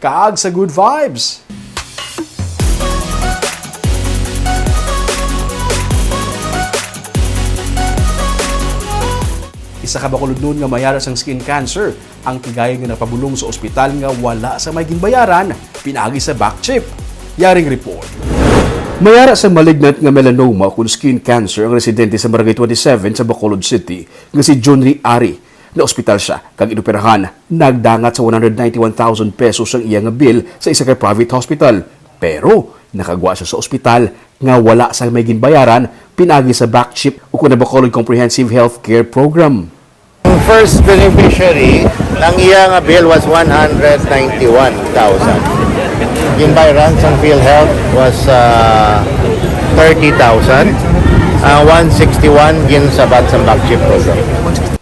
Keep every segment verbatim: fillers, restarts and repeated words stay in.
kag sa good vibes. Isa ka Bacolodnon nga mayara sang skin cancer ang tigayon nga napabulong sa ospital nga wala sa may ginbayaran pinaagi sa BACCHIP. Yaring report. Mayara sa malignant nga melanoma ukon skin cancer ang residente sa Barangay twenty-seven sa Bacolod City nga si John Ray Ari. Naospital sia kag inoperahan. Nagdangat sa one hundred ninety-one thousand pesos ang iya nga bill sa isa ka private hospital. Pero nakagwa sia sa ospital nga wala sang may ginbayaran pinaagi sa BACCHIP ukon ang Bacolod Comprehensive Healthcare Program. Ang first beneficiary, ang iya nga bill was one hundred ninety-one thousand. Ginbayaran sang PhilHealth was uh, thirty thousand. Ang one sixty-one ginsabat sa BACCHIP program.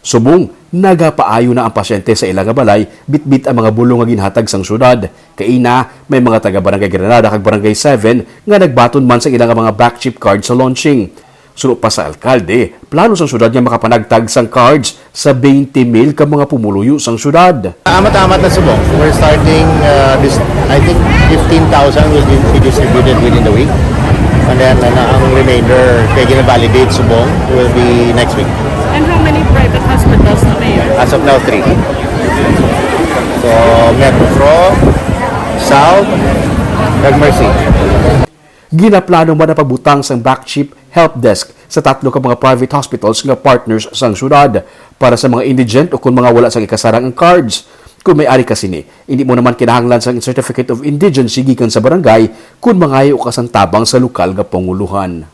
Subong nagapaayo na ang pasyente sa ila nga balay, bitbit ang mga bulong nga ginhatag sang syudad. Kaina, may mga taga Barangay Granada kag Barangay seven nga nagbaton man sa ila nga mga BACCHIP card sa launching. Suno pa sa alkalde, plano sang syudad nga makapanagtag sang cards sa twenty mil ka mga pumuluyo sang syudad. Amat-amat na subong. We're starting uh, this, I think fifteen thousand will be distributed within the week. And then uh, ang remainder kay gina-validate subong will be next week. And how many private hospitals na, Mayor? As of now, three. So, Metro Pro, South, kag Mercy. Ginaplano man ang pagbutang sang BACCHIP help desk sa tatlo ka mga private hospitals nga partners sang syudad para sa mga indigent o kon mga wala sang ikasarang ang cards. Kung may ari ka sini, hindi mo naman kinahanglan sang certificate of indigency gikan sa barangay kung mangayo ka sang tabang sa lokal nga pangulohan.